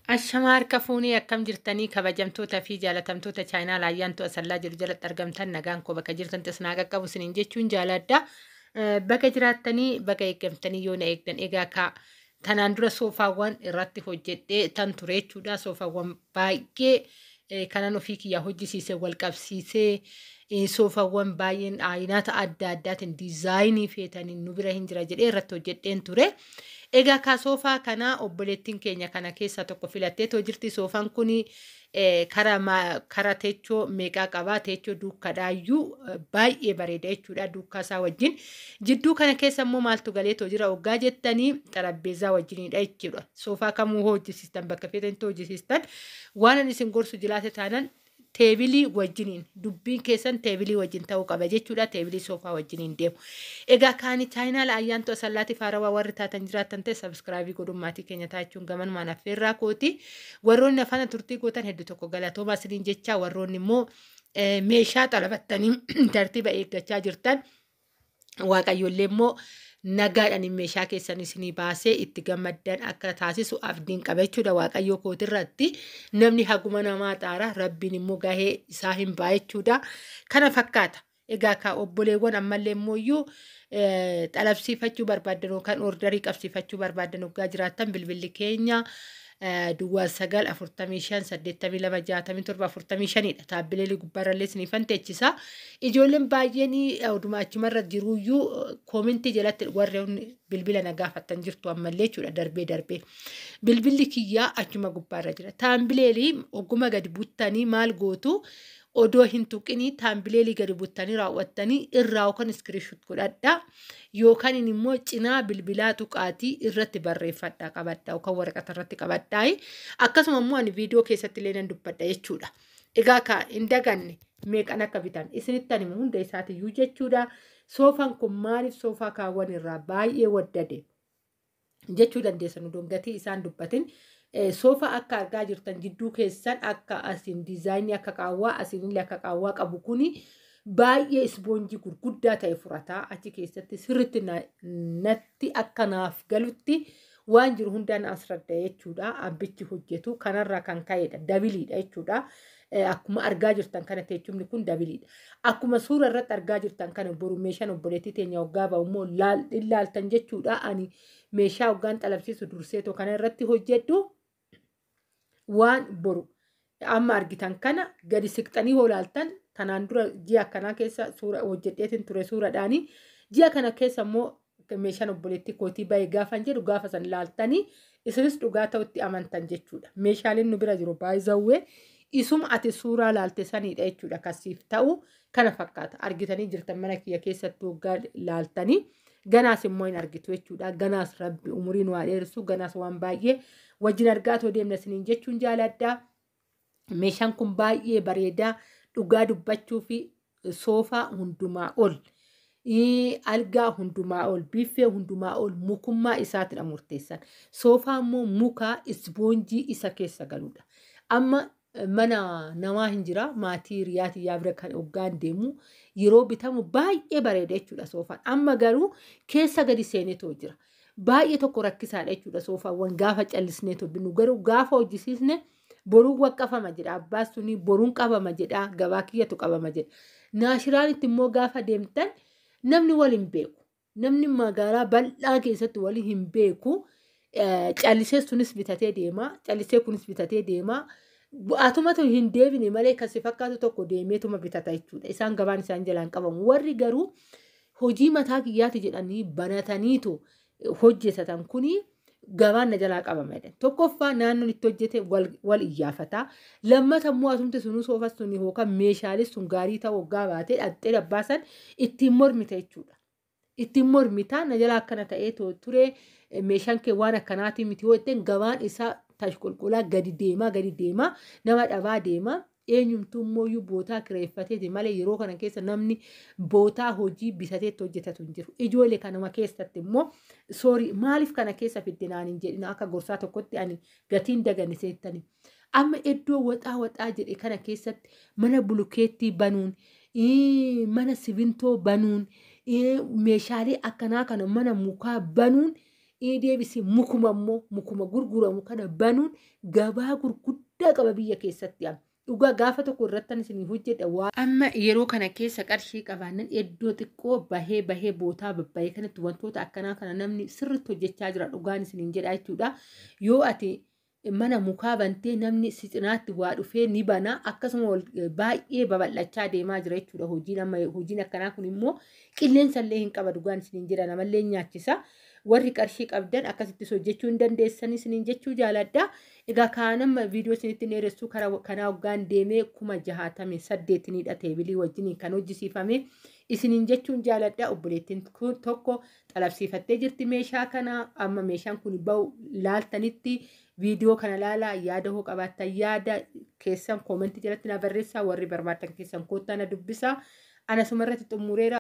Ashamaa harka fuunee akkam jirtanii kabajamtoota fi jaalatamtoota chaayinaa laayyaantu asallaa jiru jalatti argamtan nagaan koo bakka jirtan tasnaa qaqqabu isiniin jechuun jaaladha. Bakka jiraattanii bakka eeggamtanii yoo na eegdan egaa kaa tanaan dura soofaawwan irratti hojjedhee tan ture jechuudha. Soofaawwan baay'ee kanan ofii kiyyaa hojjisiisee wal qabsiisee soofaawwan baay'een ayinaata adda addaatiin diizaayinii feetanii nu bira hin jira jedhee irratti hojjedheen ture. Egaa kaa soofaa kana obboleettiin keenya kana keessaa tokko filattee too jirti. Soofaan kun kara teechoo meeqaa qabaa? Teechoo duukkaadhaayyuu baay'ee bareeda jechuudha duukkaa isaa wajjin. Jidduu kana keessa immoo maaltu galee too jira hoggaa jettanii xarapheezaa wajjinidha jechuudha. Soofaa kamuu hojjisiistan bakka feetanitti hojjisiistan waan ani isin gorsu jiraate taanan teebilii wajjiniin dubbiin keessan teebilii wajjin ta'uu qaba jechuudha. Teebilii soofaa wajjiniin deemu. Egaa kaani chaayinaala ayyaantu asallaatiif haarawaa warri taatan jiraattan ta'e subscribe godhuun maatii keenya taachuun gamanumaan affeerraa kooti. Warroonni afaan turtii gootan hedduu tokko galatoomaa isiniin jecha warroonni immoo meeshaa xalabattanii tartiiba eeggachaa jirtan waaqayyoollee immoo nagaadhaan meeshaa keessan isinii baasee itti gammaddan akka taasisu abdiin qaba jechuudha. Waaqayyoo kootirratti namni haguma namaa xaara rabbiin immoo gahee isaa hin baa jechuudha. Kana fakkaata. Egaa kaa obboleewwan ammallee immoo xalabsiifachuu barbaaddan yookaan orderii qabsiifachuu barbaaddan hoggaa jiraattan bilbilli keenya duwwaa 9 45 82 67 45dha. Taabbilee gubbaarrallee isiniifan teechisa. Ijoolleen baay'een oduma achumarra jiruyyuu koomentii jalatti warreen bilbila na gaafattan jirtu ammallee jechuudha darbee darbee. Bilbilli kiyyaa achuma gubbaarra jira. Taambileelii ogguma gadi buttanii maal gootu odoo hin tuqinii taambileelii gadi buttanii raawwattanii irraa yookaan screenshot godhadhaa yookaan immoo cinaa bilbilaa tuqaatii irratti barreeffadhaa qabadhaa yookaan waraqata irratti qabadhaa. Akkasuma immoo ani viidiyoo keessatti illee nan dubbadha jechuudha. Egaa kaa hin daganne meeqan akka bitan isinitti ani hunda isaatiyyuu jechuudha. Soofaan kun maaliif soofaa kaawwan irraa baay'ee waddade jechuu dandeessan odoon gatii isaan dubbatin. Soofa akka argaa jirtan jidduu keessan akka asiin diizaayinii akka qaawwaa asiinillee akka qaawwaa qabu kuni baay'ee ispoonjii gurguddaa ta'e furataa achi keessatti sirriitti natti akka naaf galutti waan jiru hundaan as radda jechuudha. Abbichi hojjetu kanarraa kan ka'edha. Dabiliidha jechuudha. Akkuma argaa jirtan kana teechumni kun dabiliidha. Akkuma suura irratti argaa jirtan kana boru meeshaan obboleettii teenya hoggaa ba'u immoo ilaaltan jechuudha. Ani meeshaa hoggaan xalabsiisu durseetoo kana irratti hojjedhu waan boru amma argitan kana gadi siqxanii hoolaaltan tanaan dura ji'a akkanaa keessa suura hojjedheetiin ture suuraadhaani. Ji'a kana keessa immoo meeshaan obboleettii kootii ba'e gaafan jedhu gaafa san ilaaltanii isinis dhugaa ta'utti amantan jechuudha. Meeshaaleen nu bira jiru baay'izawwee isuma ati suuraa laalte sanidha jechuudha. Kasiif ta'u kana fakkaata. Argitanii jirtan mana kiyya keessatti waggaa laaltanii ganaas immoo hin argitu jechuudha. Ganaas rabbi umuriin waa dheeressu ganaas waan baay'ee wajjin argaatoo deemna isiniin jechuun jaaladha. Meeshaan kun baay'ee bareedaa dhugaa dubbachuu fi soofaa hundumaa ol. Algaa hundumaa ol, biffee hundumaa ol mukummaa isaatidha murteessan. Soofaa immoo muka ispoonjii isa keessa galudha. Amma mana namaa hin jira maatii hiriyaatii yaa bira kan hoggaan deemu yeroo bitamu baay'ee bareeda jechuudha soofaan. Amma garuu keessa gadi seenetoo jira. Baay'ee tokko rakkisaadha jechuudha soofaawwan gaafa callisneetoo binnu garuu gaafa hojjisiisne boruun waqqafama jedha abbaan suni boruun qabama jedha gabaa kiyyatu qabama jedha. Naashiraanitti immoo gaafa deemtan namni wal hin beeku. Namni magaalaa bal'aa keessatti wal hin beeku. Callisee sunis bitatee deema. Callisee kunis bitatee deema. Atumatu hin deebine malee kan si fakkaatu tokko deemeetuma bitata jechuudha. Isaan gabaan isaan jalaan qabamu. Warri garuu hojii mataa kiyyaati jedhanii banataniitu hojjetatan kuni gabaan na jalaa qabama jedhan. Tokkoffaa naannoon itti hojjete wal iyyaafata. Lammata immoo asumti sunuu soofas suni yookaan meeshaalee sun gaarii ta'u hoggaa baatee dhaxxee dabbaasan ittiin mormita jechuudha. Ittiin mormita na jalaa akkana ta'ee ture meeshaan kee waan akkanaatii miti yoo jetteen gabaan isaa tashqolqolaa gadi deemaa gadi deemaa nama dhabaa deemaa. Eenyumtuu immoo bootaa kireeffateeti malee yeroo kana keessa namni bootaa hojii bitateetti hojjetatu hin jiru. Ijoollee kanuma keessatti immoo soorii maaliif kana keessa fidde naan hin jedhin akka gorsaa tokkotti ani gatiin daganne seettani. Amma iddoo waxaa waxaa jedhe kana keessatti mana bulukeettii banuun, mana sibintoo banuun, meeshaalee akkanaa kana mana mukaa banuun Inni deebisee mukuma immoo mukuma gurguramu kana banuun gabaa gurguddaa qaba biyya keessatti. Dhugaa gaafa tokko irratti isin hojjedha waa. Amma yeroo kana keessa qarshii qabaannan iddoo xiqqoo bahee bahee bootaa babbahee kanatti wantoota akkanaa kana namni sirriitti hojjechaa jira dhugaan isiniin jedha jechuudha. Yoo ati mana mukaa bantee namni si cinaatti waa dhufee ni bana, akkasuma baay'ee babal'achaa deemaa jira jechuudha. Hojiin amma hojiin akkanaa kun immoo qilleensa illee hin qaba, dhugaan isiniin jedha, namallee nyaachisa. Warri qarshii qabdan akkasittis hojjechuu hin dandeessan isiniin jechuu jaaladha. Egaa kaan amma viidiyoo isinitti dheeressuu karaa hoggaan deemee 68,000niidha teebilii wajjiniin kan hojjisiifame isiniin jechuun jaaladha. Obboleettiin kun tokko xalabsiifattee jirti meeshaa kana. Amma meeshaan kun bahu laaltanitti viidiyoo kana laalaa, yaada hoo qabaattan yaada keessan koomentii jalatti na barreessaa, warri barbaadan keessan koottaa na dubbisaa. Ana sumarratti xumureera.